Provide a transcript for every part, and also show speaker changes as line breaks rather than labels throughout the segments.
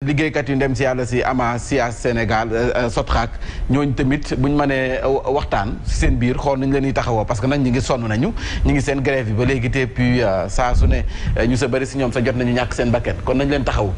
liggéeykat yu ndem si yàlla si ama SIAS Sénégal Sotrac ñooñu tamit buñ mënee waxtaan si seen biir xool nañ leen di taxawoo parce que nag ñi ngi sonn nañu ñi ngi seen grève bi ba léegi te puis saa su ne ñu sa bëri si ñoom sa jot nañu ñàkk seen bakkan kon nañ leen taxaw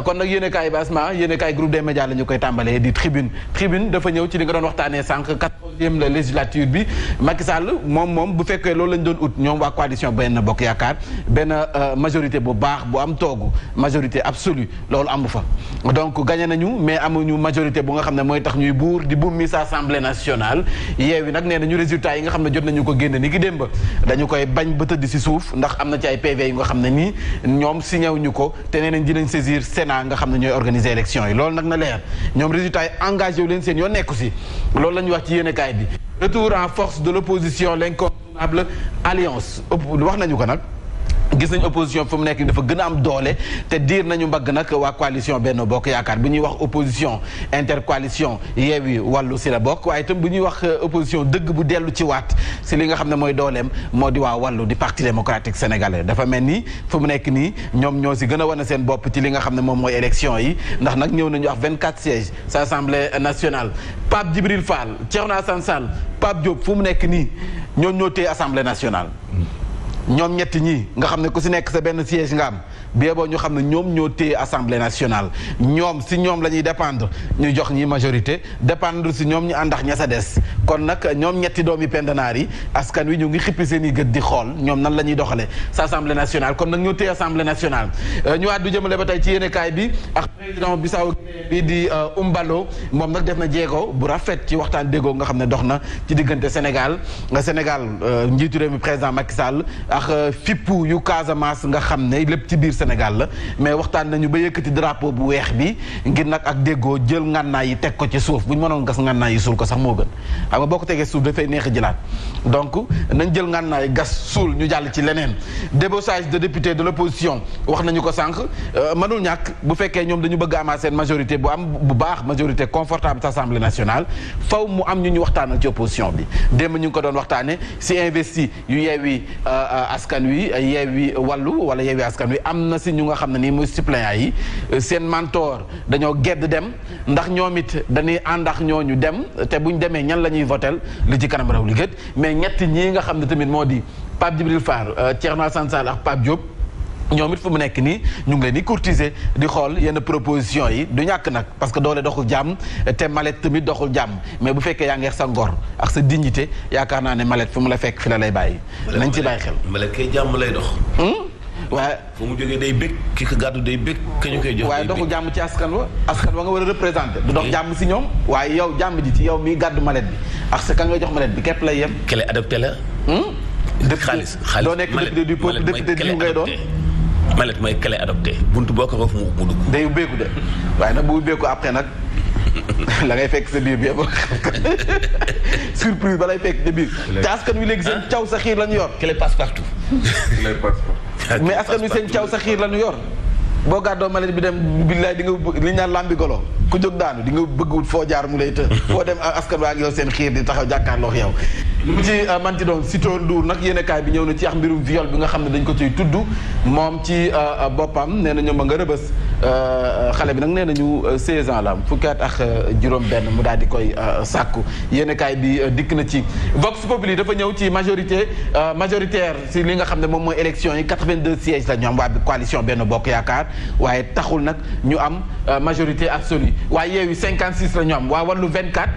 kon nag yéen a kaay basma yéen a kaay groupe des médias la ñu koy tàmbalee di tribune dafa ñëw ci li nga doon waxtaanee sànq 14e législature bi Macky Sall moom bu fekkee loolu lañ doon ut ñoom waa coalition Benno Bokk Yaakaar benn majorité bu baax bu am toogu majorité absolue loolu amu fa donc gagné nañu mais amuñu majorité bu nga xam ne mooy tax ñuy buur di buum mi sa assemblée nationale Yewwi nag nee nañu résultat yi nga xam ne jot nañu ko génne ni ki démb dañu koy bañ ba tëdd si suuf ndax am na ci ay PV yu nga xam ne nii ñoom signé wuñu ko te nee nañ dinañ saisir Sénat nga xam ne ñooy organiser élection yi loolu nag na leer ñoom résultat yi engagé wu leen seen yoon nekku si loolu la ñu wax ci yéenekaay bi retour en force de l'opposition l'incontournable alliance wax nañu ko nag gis nañ opposition fu mu nekk dafa gën a am doole te diir nañu mbagg nag waa coalition Benno Bokk Yaakaar bu ñuy wax opposition intercoalition Yewwi Wallu si la bokk waaye itam bu ñuy wax opposition dëgg bu dellu ci waat si li nga xam ne mooy dooleem moo di waa Wallu di parti démocratique sénégalais dafa mel ni fu mu nekk nii ñoom ñoo si gën a wane seen bopp ci li nga xam ne moom mooy élection yi ndax nag ñëw nañu wax 24 sièges sa assemblée nationale Pape Djibril Fall Thierno Alassane Sall Pape Diop fu mu nekk nii ñoom ñoo téye assemblée nationale ñoom ñetti ñii nga xam ne ku si nekk sa benn siège nga am bie boo ñu xam ne ñoom ñoo téye assemblée nationale ñoom si ñoom la ñuy dépendre ñu jox ñi majorité dépendre si ñoom ñu àndax ña sa des kon nag ñoom ñetti doomi pendanaar yi askan wi ñu ngi xippi seen i gët di xool ñoom nan la ñuy doxale sa assemblée nationale kon nag ñoo téye assemblée nationale ñu àddu jëmale ba tey ci yéenekaay bi ak président Bissau bi di Umbalo moom nag def na jéego bu rafet ci waxtaan déggoo nga xam ne dox na ci diggante Sénégal njiitu réew mi président Macky Sall ak fippu yu Casamance nga xam ne lépp ci biir Sénégal la mais waxtaan nañu ba yëkkati drapeau bu weex bi ngir nag ak déggoo jël ngànnaay yi teg ko ci suuf bu ñu mënoon gas ngànnaay yi suul ko sax moo gën xam nga boo ko tegee suuf dafay neex a jëlaat donc nañ jël ngànnaay gas suul ñu jàll ci leneen débauchage de députés de l'opposition wax nañu ko sànq mënul ñàkk bu fekkee ñoom dañu bëgg amaat seen majorité bu baax majorité confortable Assemblée nationale faw mu am ñu waxtaanal ci opposition bi démb ñu ngi ko doon waxtaane si investi yu Yewwi askan wi Yewwi Wallu wala Yewwi askan wi am na si ñu nga xam ne nii muy suppléants yi seen mentor dañoo gedd dem ndax ñoom it dañuy àndax ñooñu dem te buñ demee ñan la ñuy votel li ci kanam raw li gët mais ñett ñii nga xam ne tamit moo di Pape Djibril Fall Thierno Alassane Sall ak Pape Diop ñoom it fu mu nekk nii ñu ngi leen di courtiser di xool yenn proposition yi du ñàkk nag parce que doole doxul jàmm te malet tamit doxul jàmm mais bu fekkee yaa ngi sa ngor ak sa dignité yaakaar naa ne malet fu mu la fekk fi la lay bàyyi. nañ ci bàyyi xel.
malet kay jàmm lay dox.
waaye
fu mu jógee day bëgg ki ko gàddu day bëgg ka ñu koy jox.
waaye doxul jàmm ci askan wa nga war a représenter. du dox jàmm si ñoom. waaye yow jàmm ji ci yow miy gàddu malet bi ak sa ka ngay jox malet bi képp lay yem.
kele adopté la. xaalis
doo nekk député du peuple député diw ngay doon.
malet mooy clé adopté buntu boo ko roof mu dugg.
day ubbeeku de waaye nag bu ubbeeku après nag la ngay fekk sa biir bi yëpp surprise ba lay fekk sa biir. te askan wi léegi seen caw sa xiir la ñu yor.
clé passe partout.
mais askan wi seen caw sa xiir la ñu yor. boo gàddoo malet bi dem billaay di nga li ñu naan lambi golo ku jóg daanu di nga bëggul foo jaar mu lay të. foo dem askan waa ngi yow seen xiir di taxaw jàkkaarloo yow. lu ci manti doon Sitor Ndour nag yéenekaay bi ñëw na ci ax mbirum viol bi nga xam ne dañ ko ciy tudd moom ci boppam nee na ñoom a nga rëbës xale bi nag nee nañu 16 ans la am fukki at ak juróom benn mu daal di koy sàkku yéenekaay bi dikk na ci Vox Populi dafa ñëw ci majoritaire si li nga xam ne moom mooy élection yi 82 sièges la ñu am waa coalition Benno Bokk Yaakaar waaye taxul nag ñu am majorité absolue waaye Yewwi 56 la ñu am waa Wallu 24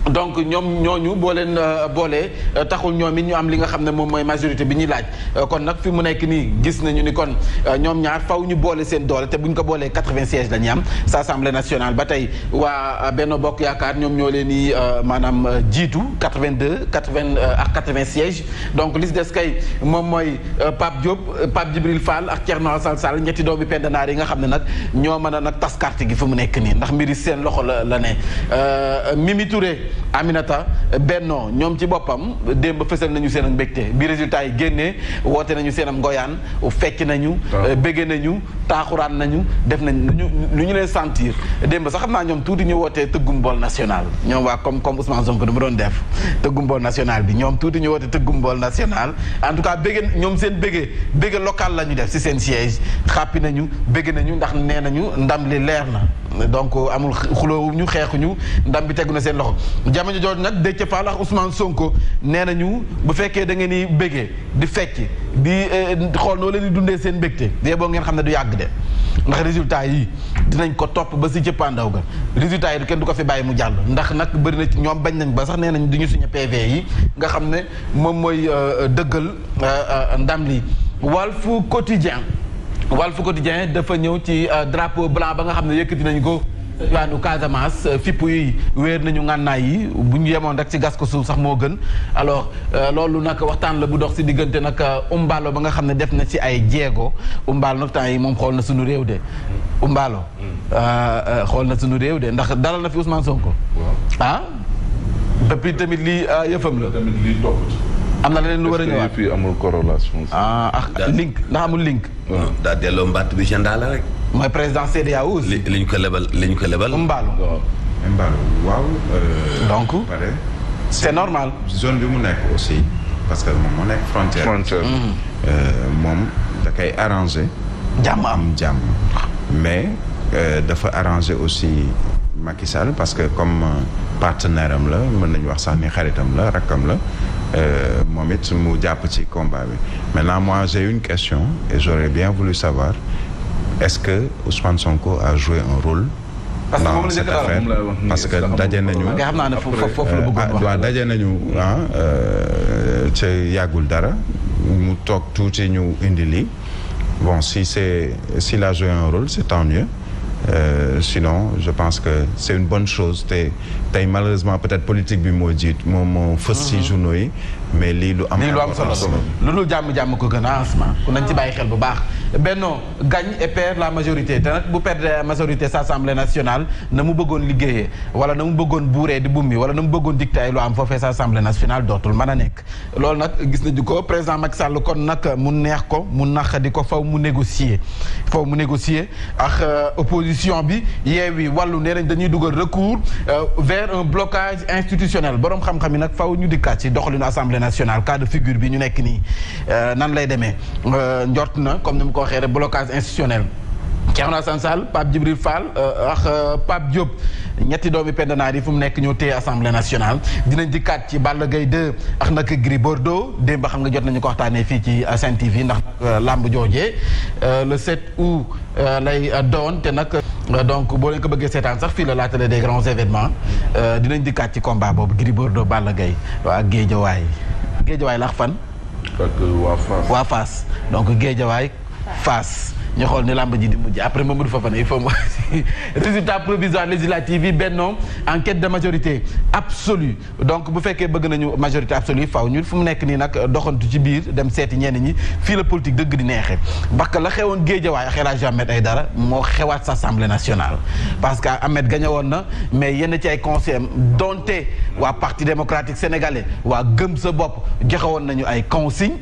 donc ñoom ñooñu boo leen boolee taxul ñoom it ñu am li nga xam ne moom mooy majorité bi ñuy laaj kon nag fi mu nekk nii gis nañu ni kon ñoom ñaar faw ñu boole seen doole te bu ñu ko boolee 80 sièges la ñuy am sa assemblée nationale ba tey waa Benno Bokk Yaakaar ñoom ñoo leen di maanaam jiitu 80 sièges donc li si des kay moom mooy Pape Diop Pape Djibril Fall ak Thierno Alassane Sall ñetti doomi pendanaar yi nga xam ne nag ñoo mën a nag tas carte gi fi mu nekk nii ndax mbiri seen loxo la ne Mimi Touré Aminata Benno ñoom ci boppam démb fësal nañu seen ak mbégte bi résultat yi génnee woote nañu seen am ngoyaan fecc nañu bége nañu taaxuraan nañu def nañ lu ñu leen sentir démb sax xam naa ñoom tuuti ñu wootee tëggum bool national ñoom waa comme Ousmane Sonko du mu doon def tëggum bool national bi ñoom tuuti ñu woote tëggum bool national en tout cas bége ñoom seen bége local la ñu def si seen siège xàppi nañu bége nañu ndax nee nañu ndam li leer na donc amul xuloo ñu xeexuñu ndam bi tegu na seen loxo jamono jooju nag Déthié Fall ak Ousmane Sonko nee nañu bu fekkee da ngeen di béggee di fecc di xool noo leen di dundee seen mbégte dee boo ngeen xam ne du yàgg de ndax résultat yi dinañ ko topp ba si cëppaandaw ga résultat yi kenn du ko fi bàyyi mu jàll ndax nag bëri na ci ñoom bañ nañ ba sax nee nañ du ñu suñu PV yi nga xam ne moom mooy dëggal ndam li Walf Quotidien dafa ñëw ci drapeau blanc ba nga xam ne yëkkati nañu ko waanu Casamance fipp yi wéer nañu ngànnaay yi bu ñu yemoon rek ci gas ko suuf sax moo gën alors loolu nag waxtaan la bu dox si diggante nag Umbaalo ba nga xam ne def na ci ay jéego Umbaalo nag temps yi moom xool na suñu réew de Umbaalo xool na suñu réew de ndax dalal na fi Ousmane Sonko ah depuis tamit lii yëfam la am na leneen lu war a ñëwaat
fii amul corrélation.
link ndax amul link.
daa delloo mbatt bi gendarme rek.
mooy président CEDEAO aussi.
li ñu ko lebal.
Mballo.
waaw.
donc c'est normal.
zone bi mu nekk aussi parce que moom moo nekk frontière. moom da koy arrangé.
jàmm
mais dafa arrangé aussi Macky Sall parce que comme partenaire am la mën nañu wax sax ni xaritam la rakkam la. moom it mu jàpp ci combat bi maintenant moi j'ai une question et j'aurais bien voulu savoir est-ce que Ousmane Sonko a joué un rôle dans cette affaire parce que daje nañu waaw daje nañu ci yàggul dara mu toog tuuti ñu indi lii bon s'il a joué un rôle c'est tant mieux sinon je pense que c'est une bonne chose tey malheureusement peut-être politique bi moo fës ci journaux yi mais lii lu am
solo lu dul jàmm ko gën a asma ku nañ ci bàyyi xel bu baax Benno gagne et perd la majorité te nag bu perdre la majorité sa Assemblée nationale na mu bëggoon liggéeyee wala na mu bëggoon buuree di bummi wala na mu bëggoon dicté ay lu am foofee sa Assemblée nationale dootul mën a nekk loolu nag gis nañu ko président Macky Sall kon nag mu neex ko mu naqadi ko faw mu négocier ak opposition bi Yewwi Wallu nee nañ dañuy dugal recours vers un blocage institutionnel borom xam-xam yi nag faw ñu dikkaat ci doxalinu Assemblée nationale cas de figure bi ñu nekk nii nan lay demee njort na comme ni mu ko waxee rek blocage institutionnel Thierno Alassane Sall Pape Djibril Fall ak Pape Diop ñetti doomi pendanaar yi fu mu nekk ñoo téye Assemblée nationale dinañ dikkaat ci Balla Gaye 2 ak nag Gris Bordeaux démb xam nga jot nañu ko waxtaanee fii ci Sen TV ndax lamb joojee le 7 août lay doon te nag donc boo leen ko bëggee seetaan sax fii la télé des grands événements dinañ dikkaat ci combat boobu Gris Bordeaux Balla Gaye waa Géejawaay lax fan waa Fass donc Géejawaay Fass ñu xool ni làmb ji di mujj après Mamadou Fofana il faut mu résultat provisoire législative yi Benno en quête de majorité absolue donc bu fekkee bëgg nañu majorité absolue faw ñu fu mu nekk nii nag doxantu ci biir dem seeti ñenn ñi fii la politique dëgg di neexee parce que la xewoon Guédiawaye ak El Hadji Ahmed Aïdara moo xewaat sa Assemblée nationale parce que Ahmed gagné woon na mais yenn ci ay conseils donte waa Parti démocratique sénégalais waa gëm sa bopp joxe woon nañu ay consignes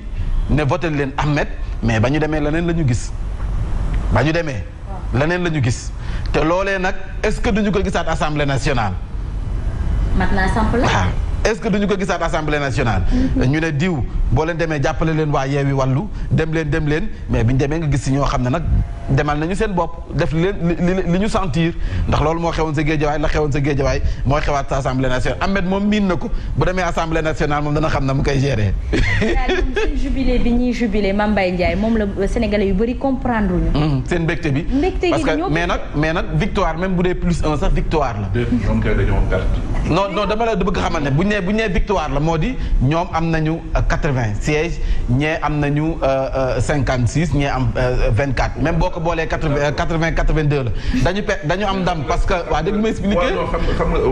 ne voté leen Ahmed mais ba ñu demee leneen la ñu gis leneen la ñu gis te loolee nag est-ce que duñu ko gisaat Assemblée nationale.
mat naa samp la.
waaw est-ce que duñu ko gisaat Assemblée nationale. ñu ne diw boo leen demee jàppale leen waa Yewwi Wallu dem leen mais biñu demee nga gis si ñoo xam ne nag demal nañu seen bopp def leen li ñu sentir ndax loolu moo xewoon sa Géejawaay la xewoon sa Géejawaay mooy xewaat sa Assemblée nationale Ahmed moom miin na ko bu demee Assemblée nationale moom dana xam na mu koy gérer.
seen jubilé bi ñuy jubilé Mame Mbaye Ndiaye moom la Sénégalais yu bëri comprendre ñu.
seen mbégte bi. parce que mais nag victoire même bu dee +1 sax victoire la.
ñoom kay dañoo perte.
non dama la bëgg xamal ne bu ñu nee victoire la moo di ñoom am nañu 80 sièges ñee am nañu 56 ñee am 24 même boo ko boolee 80 82 la dañu am ndam parce que waa dégg ma expliquer.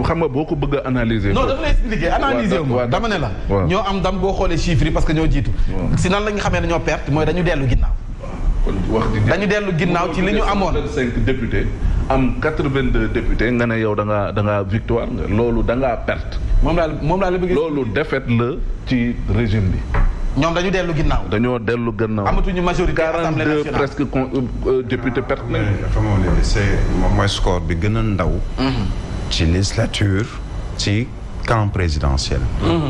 xam nga boo ko bëgg a analyser.
non dafa lay expliquer analyser wu dama ne la. ñoo am ndam boo xoolee chiffres yi parce que ñoo jiitu. si nan la ñu xamee ne ñoo perte mooy dañu dellu ginnaaw.
dañu
dellu ginnaaw ci li ñu amoon.
25 députés am 82 députés nga ne yow da ngaa victoire nga loolu da ngaa perte.
moom laa la bëgg.
loolu défaite la ci régime bi.
ñoom dañu dellu ginnaaw.
dañoo dellu gannaaw.
amatuñu majorité assemblée
42
nationale.
presque député perte nañu.
dafa moom ne c'est moom mooy score bi gën a ndaw. ci législature ci camp présidentiel.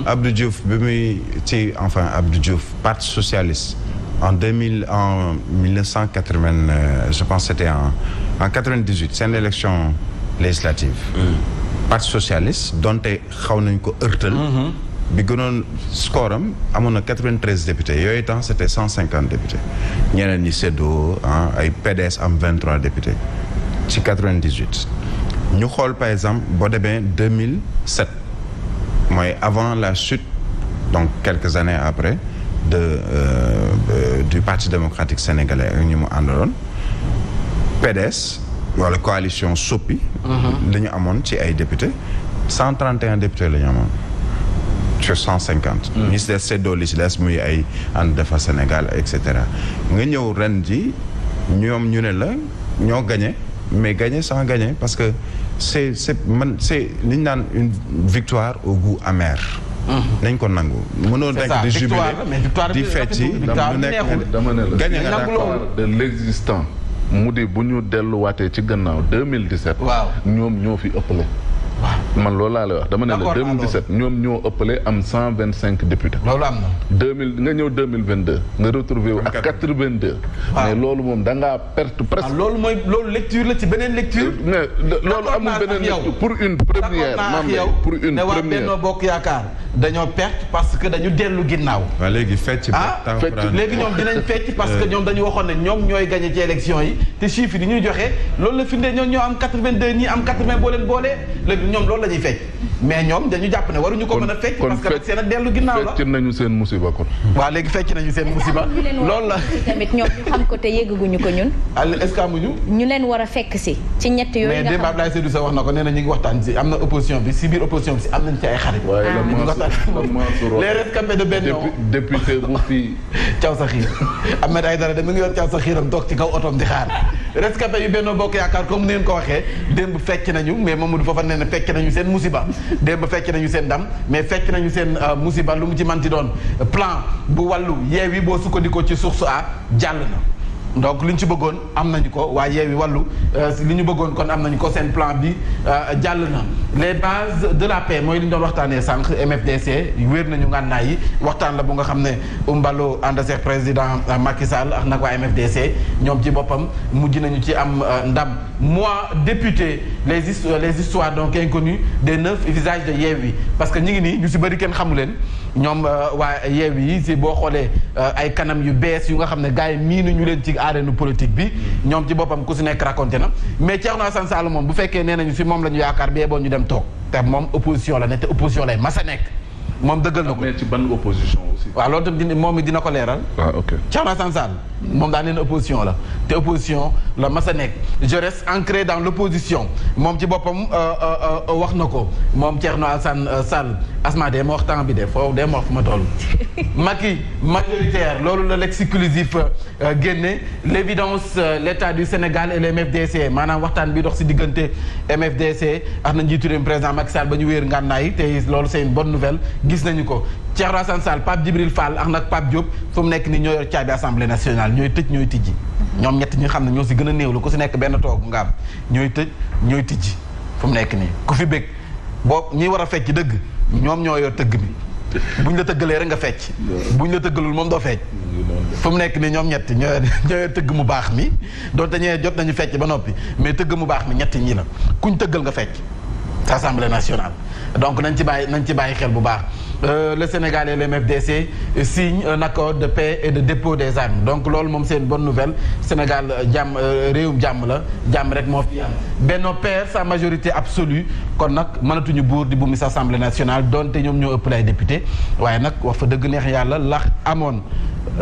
Abdou Diouf bi muy Abdou Diouf parti socialiste en 1980 je pense c'était en 98 c'est une élection législative. parti socialiste donte xaw nañ ko ërtal. bi gënoon score am amoon na 93 députés yooyu temps c'était 150 députés ñeneen ñi séddoo ay PDS am 23 députés ci 98. ñu xool par exemple boo demee 2007 mooy avant la chute donc quelques années après du Parti démocratique sénégalais ak ñu mu àndaloon PDS wala coalition Sopi. la ñu amoon ci ay députés 131 députés la ñu amoon. sur 150. ñi si des seddoo li si des muy ay ànd defar Sénégal et cetera nga ñëw ren ji ñoom ñu ne la ñoo gagné mais gagné sans gagner parce que c'est li ñu naan une victoire au goût amer. nañ ko nangu. mënoo nekk di jubilé di fecci
dama ne la
gagné nga d'accord
de l'existant mu di bu ñu delluwaatee ci gannaaw 2017.
waaw
ñoom ñoo fi ëppale. man loolu laa lay wax dama ne la 2017 ñoom ñoo ëppale am 125 députés.
loolu am na.
2000 nga ñëw 2022 nga retrouvé wu ak 82. mais loolu moom da ngaa perte presque.
loolu mooy loolu lecture la ci beneen lecture.
mais loolu amul beneen lecture pour une première. pour une
ne waa
première
Benno Bokk Yaakaar dañoo perte parce que dañu dellu ginnaaw.
waaw léegi fecc
léegi ñoom dinañ fecc parce que ñoom dañu waxoon ne ñoom ñooy gagné ci élection yi te chiffres yi ñuy joxe loolu la firndee ñoom ñoo am 82 ñii am 80 boo leen boolee léegi ñoom loolu la ñuy fecc mais ñoom dañu jàpp ne waruñu ko mën a fecc parce que seen ak dellu ginnaaw la
fecc nañu seen musiba kon.
waaw léegi fecc nañu seen musiba loolu la
tamit ñoom ñu xam ko te yëgguñu ko ñun.
est-ce que amuñu
ñu leen war a fekk si ci ñett yooyu nga xam
mais démb Abdoulaye Seydou Sow wax na ko nee na ñu ngi waxtaan si am na opposition bi si biir opposition bi si am nañ ci ay xarit.
waaye
les rescapés de Benno
député bu fi
caw sa xiir Ahmed Aïdara de mi ngi yor caw sa xiiram toog ci kaw otoom di xaar rescapés yu Benno Bokk Yaakaar comme ni ngeen ko waxee démb fecc nañu mais Mamadou Fofana nee na fecc nañu seen musiba démb fecc nañu seen ndam mais fecc nañu seen musiba lu mu ci manti doon plan bu wàllu Yewwi boo sukkandikoo ci source a jàll na donc li ñu ci bëggoon am nañu ko waaye Yewwi wàllu li ñu bëggoon kon am nañu ko seen plan bi jàll na les bases de la paix mooy li ñu doon waxtaanee sànq MFDC wéer nañu ngànnaay yi waxtaan la bu nga xam ne Umbalo ànd ak président Macky Sall ak nag waa MFDC ñoom ci boppam mujj nañu ci am ndam moi député les histoires donc inconnues des 9 visages de Yewwi parce que ñu ngi nii ñu si bëri kenn xamu leen ñoom waa Yewwi yi si boo xoolee ay kanam yu bees yu nga xam ne gars yi miinu ñu leen ci arène politique bi ñoom ci boppam ku si nekk raconté na mais Thierno Alassane Sall moom bu fekkee nee nañu si moom la ñu yaakaar bee boo ñu dem toog te moom opposition la ne te opposition lay masa nekk moom dëggal na ko.
mais ci ban opposition aussi.
waaw loolu tam moom it dina ko leeral.
ah ok
Thierno Alassane Sall moom daa leen opposition la te opposition la mas a nekk je reste ancré dans l'opposition moom ci boppam wax na ko moom Thierno Alassane Sall asma dee ma wax temps bi de foofu dee ma wax fu ma toll. Macky majoritaire loolu la l'exclusif génne l'évidence l'état du Sénégal et les MFDC maanaam waxtaan bi dox si diggante MFDC ak na njiitu réew président Macky Sall ba ñu wéer ngànnaay te loolu c'est une bonne nouvelle gis nañu ko Thierno Alassane Sall Pape Djibril Fall ak nag Pape Diop fu mu nekk ni ñoo yor caabi assemblée nationale ñooy tëj ñooy tijji ñoom ñett ñi xam ne ñoo si gën a néew la ku si nekk benn toog nga am ñooy tëj ñooy tijji fu mu nekk nii ku fi bëgg boo ñi war a fecc dëgg ñoom ñoo yor tëgg bi buñ la tëggalee rek nga fecc buñ la tëggalul moom doo fecc fu mu nekk nii ñoom ñett ñoo yor tëgg mu baax mi doonte ñee jot nañu fecc ba noppi mais tëgg mu baax mi ñett ñi la kuñ tëggal nga fecc assemblée nationale donc nañ ci bàyyi xel bu baax le Sénégal et le MFDC signent un accord de paix et de dépôt des armes donc loolu moom c'est une bonne nouvelle Sénégal jàmm réewum jàmm la jàmm rek moo fi am Benno perd sa majorité absolue kon nag mënatuñu buur di bu mis assemblée nationale donte ñoom ñoo ëpp lay député waaye nag wax fa dëgg neex yàlla la amoon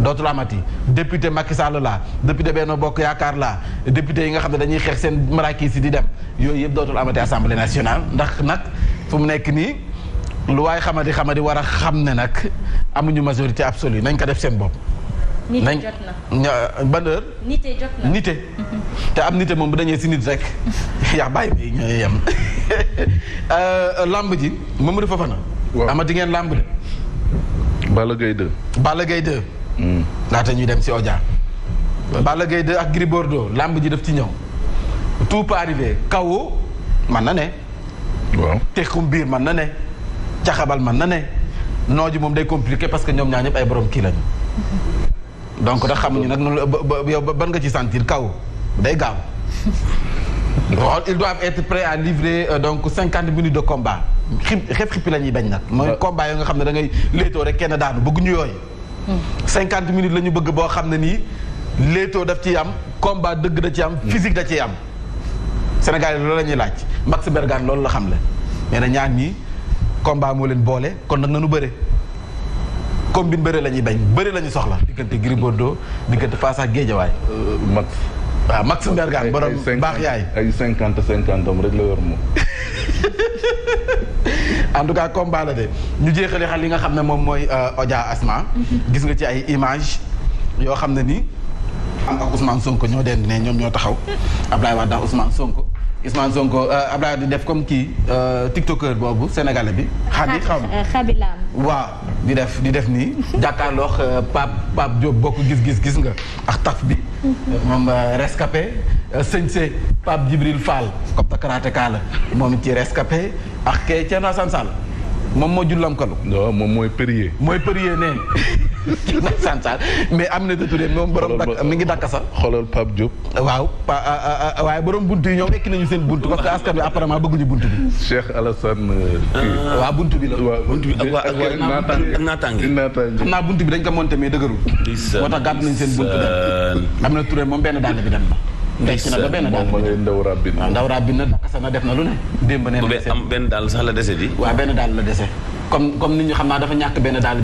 dootul amati député Macky Sall la député Benno Bokk Yaakaar la député yi nga xam ne dañuy xeex seen maraakis yi di dem yooyu yëpp dootul amati assemblée nationale ndax nag fu mu nekk nii lu waaye xamadi war a xam ne nag amuñu majorité absolue nañ ko def seen bopp
nite jot na.
ban heure.
nite jot na
nite. te am nite moom bu dañee si nit rek yaa bàyyi bi ñooy yem. lamb ji Mamadou Fofana.
waaw
amati ngeen lamb de.
Balla Gaye 2.
Balla Gaye 2. laata ñuy dem si Odia. Balla Gaye 2 ak Gris Bordeaux lamb ji daf ci ñëw. tout peut arriver kawo man na ne.
waaw
texum biir man na ne. caxabal man na ne. nooji moom day compliqué parce que ñoom ñaar ñëpp ay borom kii lañu. donc da xamuñu nag noonu yow ban nga ci sentir kaw day gaaw. ils doivent être prêts à livrer donc 50 minutes de combat xef xippi la ñuy bañ nag. mooy combat yoo nga xam ne da ngay léetoo rek kenn daanu bëgguñu yooyu. 50 minutes la ñu bëgg boo xam ne nii léetoo daf ciy am combat dëgg da ci am. physique da ciy am. Sénégal yi loolu la ñuy laaj Max Bergane loolu la xam le nee na ñaar ñii combat moo leen boole kon nag nanu bëre. combine bëre la ñuy bañ bëre la ñu soxla diggante Gris Bordeaux diggante Fass ak Guédiawaye.
Max.
waaw Max Mbergane borom baax yaay.
ay 50 am rek la yor moom.
en tout cas combat la de ñu jeexale xal li nga xam ne moom mooy Odia Asma. gis nga ci ay image yoo xam ne ni am ak Ousmane Sonko ñoo den ne ñoom ñoo taxaw Ablaye Wade ak Ousmane Sonko Ablaye di def comme kii tiktokeur boobu sénégalais bi.
Xabilam.
waaw di def nii jàkkaarloox Pape Diop bokk gis nga ak taf bi. moom rescapé sëñse Pape Djibril Fall comme ta karatéka la moom it ci rescapé ak kay Thierno Assane Sall moom moo jullam kalu.
non moom mooy Perrier.
mooy Perrier neen Thierno Assane Sall mais Aminata Touré moom borom mi ngi dakk sax.
xoolal Pape Diop.
waaw waaye borom buntu yi ñoom fekk nañu seen buntu parce que askan bi apparemment bëgguñu buntu bi.
Cheikh Alassane.
waaw buntu bi la.
buntu bi ak naataange.
xam naa buntu bi dañ ko monté mais dëgërul. moo tax gàtt nañ seen buntu dem. Aminata Touré moom benn dàll bi dem na. ndekki na ba benn daal
moom ndaw rabbi na.
waaw ndaw rabbi na dakasa na def na lu ne. démb nee na
am benn daal sax la dese di.
waaw benn daal la dese. comme nit ñi xam naa dafa ñàkk benn daal.